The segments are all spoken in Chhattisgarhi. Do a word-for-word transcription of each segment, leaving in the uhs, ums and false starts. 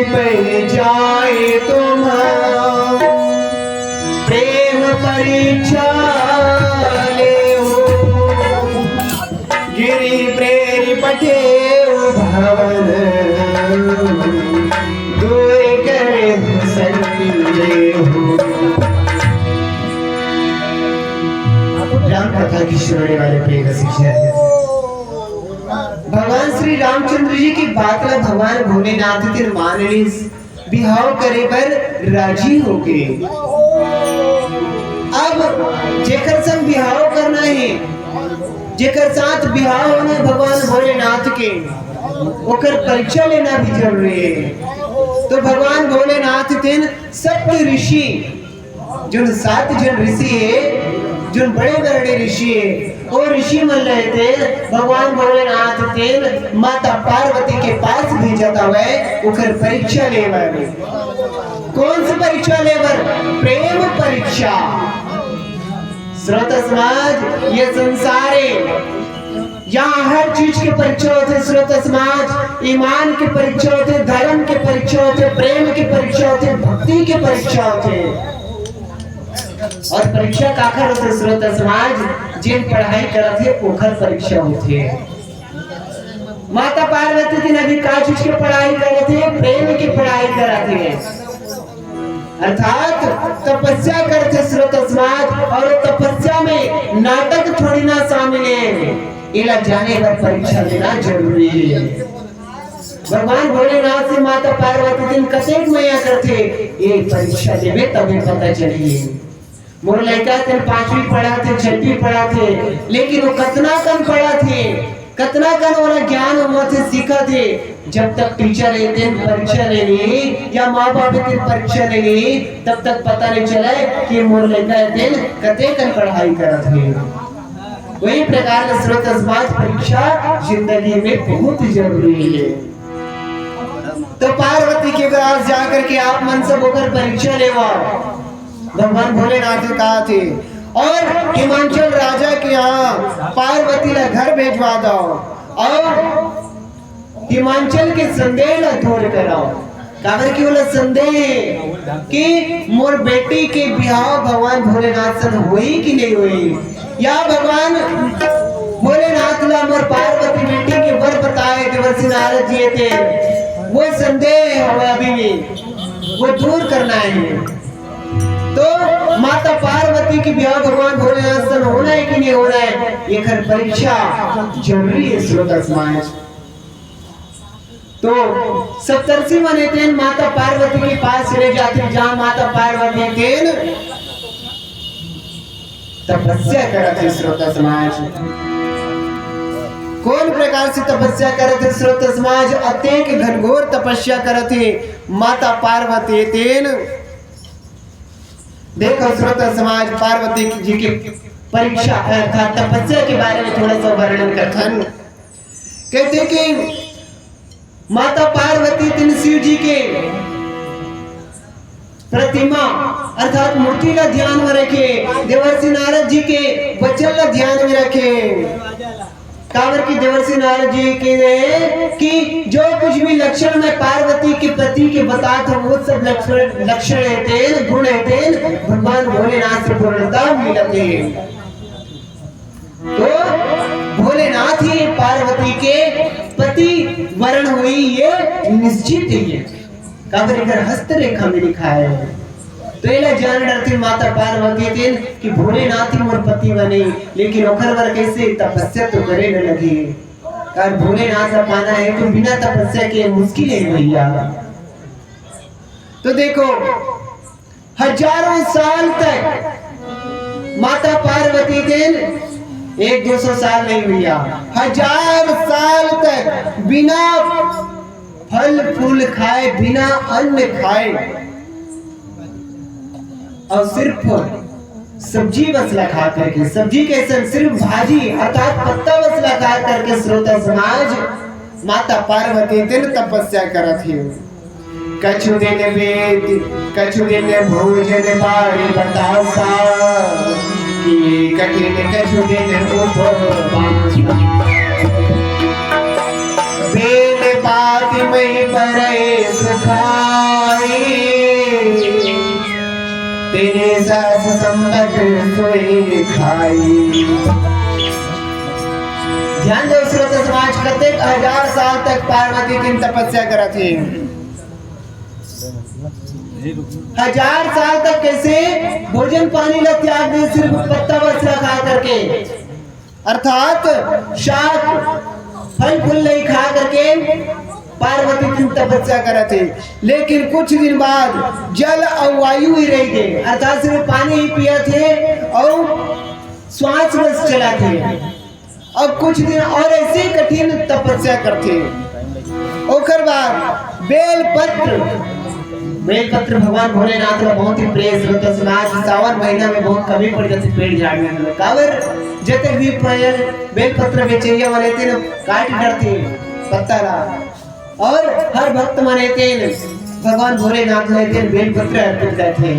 पै जाए तुम्हार प्रेम परीक्षा लेहू। गिरि प्रेरि पठेउ भवन दूर करेउ संदेहू। राम कथा के सुनने वाले प्रिय रसिक जन, भगवान श्री रामचंद्र जी के बात ला भगवान भोलेनाथ तेन मान लिस, बिहाव करे बर राजी होगे। अब जेकर संग बिहाव करना हे, जेकर साथ बिहाव होना हे भगवान भोलेनाथ के, ओकर परीक्षा लेना भी जरूरी हे। तो भगवान भोलेनाथ तेन सप्त ऋषि, जोन सात झन ऋषि हे, जोन बड़े बड़े ऋषि हे, ओ ऋषि मन ला तेन भगवान भोलेनाथ तेन माता पार्वती के पास भेजत हवय, ओकर परीक्षा ले बर। कौन सी परीक्षा ले बर? प्रेम परीक्षा। श्रोता समाज, ये संसार हे, यहाँ हर चीज के परीक्षा होथे श्रोता समाज। ईमान के परीक्षा होथे, धर्म के परीक्षा होथे, प्रेम के परीक्षा होथे, भक्ति के परीक्षा होथे। और परीक्षा काखर होथे श्रोता समाज? जेन पढ़ाई करत हे ओखर परीक्षा होथे। माता पार्वती तेन अभी का चीज के पढ़ाई करत हे? प्रेम के पढ़ाई करत हे। अर्थात तपस्या करथे श्रोता समाज, और तपस्या में नाटक थोड़ी ना शामिल हे। एला जाने बर परीक्षा लेना जरूरी हे। भगवान भोलेनाथ से माता पार्वती तेन कतेक मया करथे, ये परीक्षा लेबे तभे पता चलही। मोर लइका तेन पांचवी पढ़त हे, छठवीं पढ़त हे, लेकिन वो कतना कन पढ़त हे, कतना कन ओला ज्ञान होवत हे, सीखत हे। जब तक टीचर हे तेन परीक्षा ले लिही या माँ बाप हे तेन परीक्षा ले लिही, तब तक पता नहीं चले कि मोर लइका हे तेन कतेकन पढ़ाई करत हे। वही प्रकार ले श्रोता समाज, परीक्षा जिंदगी में बहुत जरूरी हे। तो पार्वती के पास जाकर के आप मन सब ओकर परीक्षा लेवा। भगवान भोलेनाथ कहा थे, और हिमांचल राजा के यहाँ पार्वती ला घर भेजवा दो, और हिमांचल के संदेह ला दूर कराओ। काबर कि ओला संदेह हे कि मोर बेटी के बिहाव भगवान भोलेनाथ सन होही कि नहीं होही, या भगवान भोलेनाथ ला मोर पार्वती बेटी के वर बताए देवर्षि नारद जी हे तेन, वो संदेह हवे अभी भी, वो दूर करना हे। तो माता पार्वती के बिहाव भगवान भोलेनाथ सन होना हे कि नहीं होना हे, एकर परीक्षा जरूरी हे श्रोता समाज। तो सप्तर्षि मन हे तेन माता पार्वती के पास चले जाथे, जहाँ माता पार्वती तेन तपस्या करत हे श्रोता समाज। कौन प्रकार से तपस्या करत हे श्रोता समाज? अतेक घनघोर तपस्या करत हे माता पार्वती तेन। देखो श्रोता समाज, पार्वती जी की परीक्षा अर्थात तपस्या के बारे में थोड़ा सा वर्णन करथन। कहते कि माता पार्वती तेन शिव जी के प्रतिमा अर्थात मूर्ति ला ध्यान में रखे, देवर्षि नारद जी के वचन ला ध्यान में रखे। काबर कि देवर्षि नारद जी के कि जो कुछ भी लक्षण मैं पार्वती के पति के बतात हूँ, वो सब लक्षण, लक्षण हे तेन, गुण हे तेन, भगवान भोलेनाथ से पूर्णता मिलत हे। तो भोलेनाथ ही पार्वती के पति वरण होही, ये निश्चित हे। काबर एकर हस्तरेखा में लिखाय हे। तो एला जान डरथे माता पार्वती तेन कि भोलेनाथ ही मोर पति बनही, लेकिन ओकर बर कैसे? तपस्या तो करे ल लगही। काबर भोलेनाथ ला पाना हे तो बिना तपस्या के मुश्किल हे भैया। तो देखो, हजारों साल तक माता पार्वती तेन, एक दो सौ साल नहीं भैया, हजार साल तक बिना फल फूल खाए, बिना अन्न खाए, और सिर्फ सब्जी बस ला खा करके, सब्जी कैसन? सिर्फ भाजी अर्थात पत्ता बस ला खा करके श्रोता समाज, माता पार्वती तेन तपस्या करत हे। कछु दिन वेद, कछु दिन भोजन बारी बतासा, कि कठिन कछु दिन उपवास। बेल पाती मही परे सुखा, ध्यान दो श्रोता समाज, कतेक हजार साल तक पार्वती दिन तपस्या करत हे। हजार साल तक कैसे भोजन पानी ला त्याग दे, सिर्फ पत्ता बस ला खा करके, अर्थात शाक, फल फूल नहीं खा करके पार्वती दिन तपस्या करत हे। लेकिन कुछ दिन बाद जल अउ वायु ही रह गए, अर्थात सिर्फ पानी ही पियत हे अउ श्वास बस चलत हे। अब कुछ दिन और ऐसे ही कठिन तपस्या करथे। ओकर बाद बेल पत्र, बेल पत्र भगवान भोलेनाथ ला बहुत ही प्रिय श्रोता समाज। सावन महीना में बहुत कमी पड़ जाथे पेड़ झाड़ में, काबर जतक भी पेड़ बेल पत्र बेचैया वाले तेन काट डरथे पत्ता ला, और हर भक्त मन एतेन भगवान भोलेनाथ ला एतेन बेल पत्र अर्पित करथे।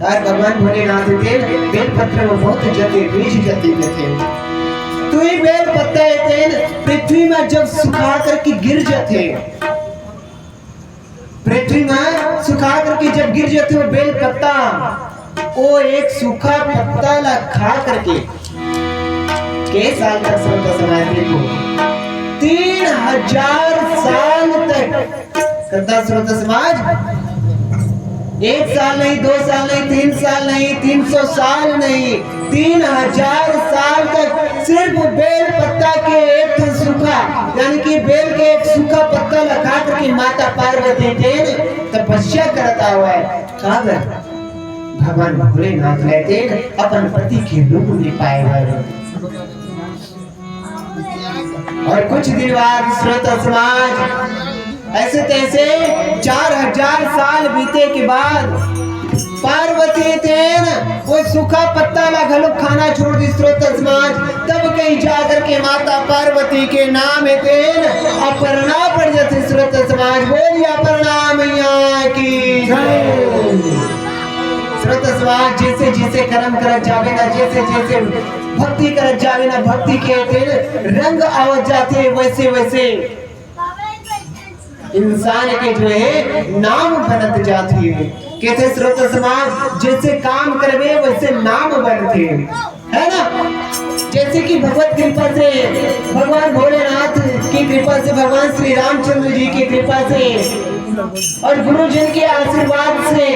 और भगवान भोलेनाथ तेन बेल पत्र में बहुत जते, बीज जते देथे। तो ये बेल पत्ता एतेन पृथ्वी में जब सुखा करके गिर जाथे, पृथ्वी में सुखा करके जब गिर जाथे वो बेल पत्ता, वो एक सूखा पत्ता ला खा करके के साल तक श्रोता समाज, देखो, तीन हजार साल तक। कतना श्रोता समाज? एक साल नहीं, दो साल नहीं, तीन साल नहीं, तीन सौ साल नहीं, तीन हजार साल तक सिर्फ बेल पत्ता के एक ठन सूखा, यानी कि बेल के एक सूखा पत्ता ला खा करके माता पार्वती तेन तपस्या करत आवय। काबर? भगवान भोलेनाथ ला तेन अपन पति के रूप में पाए बर। और कुछ दिन बाद श्रोता समाज, ऐसे तैसे चार हजार साल बीते के बाद पार्वती तेन वो सूखा पत्ता ला घलो खाना छोड़ दी श्रोता समाज। तब कहीं जाकर के माता पार्वती के नाम हे तेन अपर्णा पड़ जाथे श्रोता समाज। बोलिए अपर्णा मैया की जय। श्रोता समाज, जैसे जैसे कर्म करत जावे ना, जैसे जैसे भक्ति करत जावे ना, भक्ति के तेन रंग आवत जाथे, वैसे वैसे इंसान के जो है नाम बनत जाथे। कहथे श्रोता समाज, जैसे काम करबे वैसे नाम बनथे, है ना? जैसे कि भगवत कृपा से, भगवान भोलेनाथ की कृपा से, भगवान श्री रामचंद्र जी की कृपा से और गुरुजन के आशीर्वाद से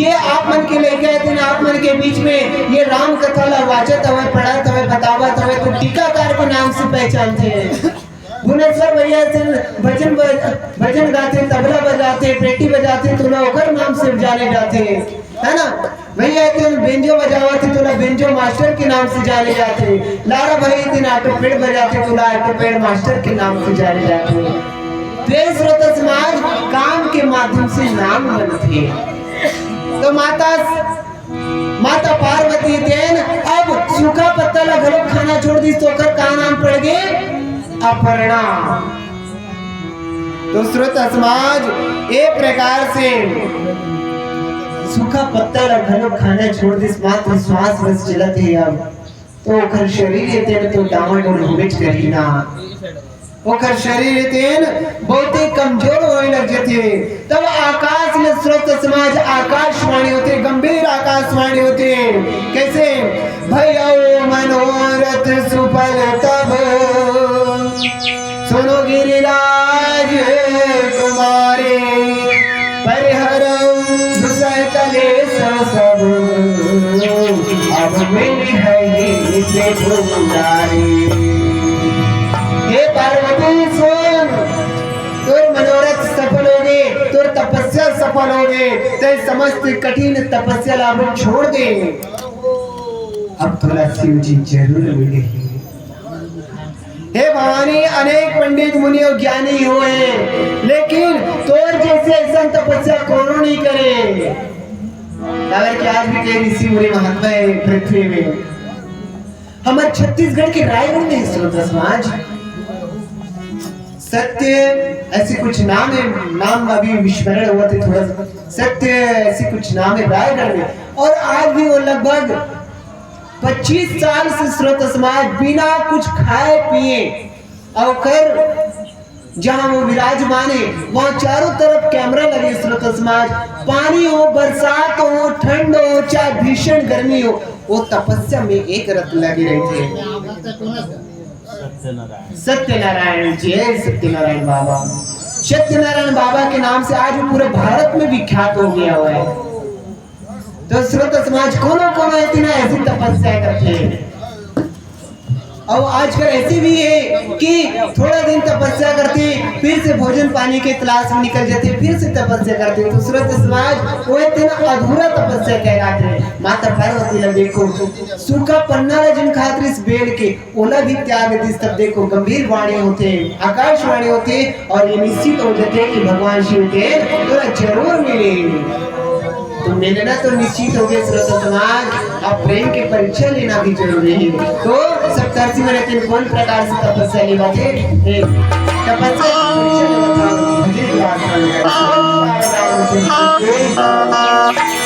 ये आप मन के लेके आए थे ना, आप मन के बीच में ये राम कथा ला वाचत हवे, पढ़त हवे, बतावत हवे, तो टीकाकार के नाम से पहचानथे। भुवनेश्वर भैया तेन भजन बज-, भजन गाथे, तबला बजाथे, पेटी बजाथे, तो ओला ओकर नाम से जाने जाथे, है ना? भैया तेन बेंजो बजावथे, तो ओला बेंजो मास्टर के नाम से जाने जाथे। लारा भाई तेन ऑटोपेड बजाथे, तो ओला ऑटोपेड मास्टर के नाम से जाने जाथे। तो ये श्रोता समाज, काम के माध्यम से नाम बनथे। तो माता माता पार्वती तेन अब सूखा पत्ता ला घलो खाना छोड़ दिस, तो ओकर का नाम पड़ गे? अपर्णा। तो श्रोता समाज, ए प्रकार से सूखा पत्ता ला घलो खाना छोड़ दिस, मात्र श्वास बस चलत हे अब। तो ओकर शरीर हे तेन तो डावाडोल होबेच करही ना। ओकर शरीर हे तेन बहुते कमजोर होए लग जथे। तब आकाश में श्रोता समाज आकाशवाणी होथे, गंभीर आकाशवाणी होथे। कैसे? भई अउ मनोरथ सुफल तब, सुनु गिरिराज कुमारी। परिहरउ दुसह कलेस सब, अब मिलिहइ त्रिपुरारी। हे पार्वती सुन, तोर मनोरथ सफल होगे, तोर तपस्या सफल होगे, तैं समस्त कठिन तपस्या ला अब छोड़ दे। अब तोला शिव जी जरूर मिलही। हे भवानी, अनेक पंडित मुनि अउ ज्ञानी होए, लेकिन तोर जैसे ऐसन तपस्या कोनो नहीं करे। काबर कि आज भी कई ऋषि मुनि महात्मा हे पृथ्वी में। हमर छत्तीसगढ़ के रायगढ़ में हे श्रोता समाज। सत्य ऐसे कुछ नाम हे, नाम अभी विस्मरण होवत हे थोड़ा सा। सत्य ऐसे कुछ नाम हे रायगढ़ में, और आज भी वो लगभग पच्चीस साल से श्रोता समाज बिना कुछ खाए पिए अउ ओकर जहाँ वो विराजमान है, वहाँ चारों तरफ कैमरा लगे। श्रोता समाज, पानी हो, बरसात हो, ठंड हो, चाहे भीषण गर्मी हो, वो तपस्या में एक रत लगे रहते हैं। सत्यनारायण, जय सत्यनारायण बाबा। सत्यनारायण बाबा के नाम से आज वो पूरे भारत में विख्यात हो गया हुआ है। तो श्रोता समाज, कोनो कोनो इतना ऐसी तपस्या करते हैं। और आजकल ऐसे भी है कि थोड़ा दिन तपस्या करते, फिर से भोजन पानी के तलाश में निकल जाते, फिर से तपस्या करते। तो श्रोता समाज, वो इतना अधूरा तपस्या कहलाते हैं। माता पार्वती ने देखो, सूखा पन्ना ला जिन खात रहिस बेल के, ओला भी त्याग दिस। तब देखो, गंभीर वाणी होथे, आकाशवाणी होथे, और ये निश्चित हो जाथे कि भगवान शिव के तोला जरूर मिले। तो मिलना तो निश्चित हो गया श्रोता समाज, अब प्रेम के परीक्षा लेना भी जरूरी है। तो सप्तर्षि मन तेन कौन प्रकार से तपस्या निभाथे? एक, तपस्या की परीक्षा निभाथे।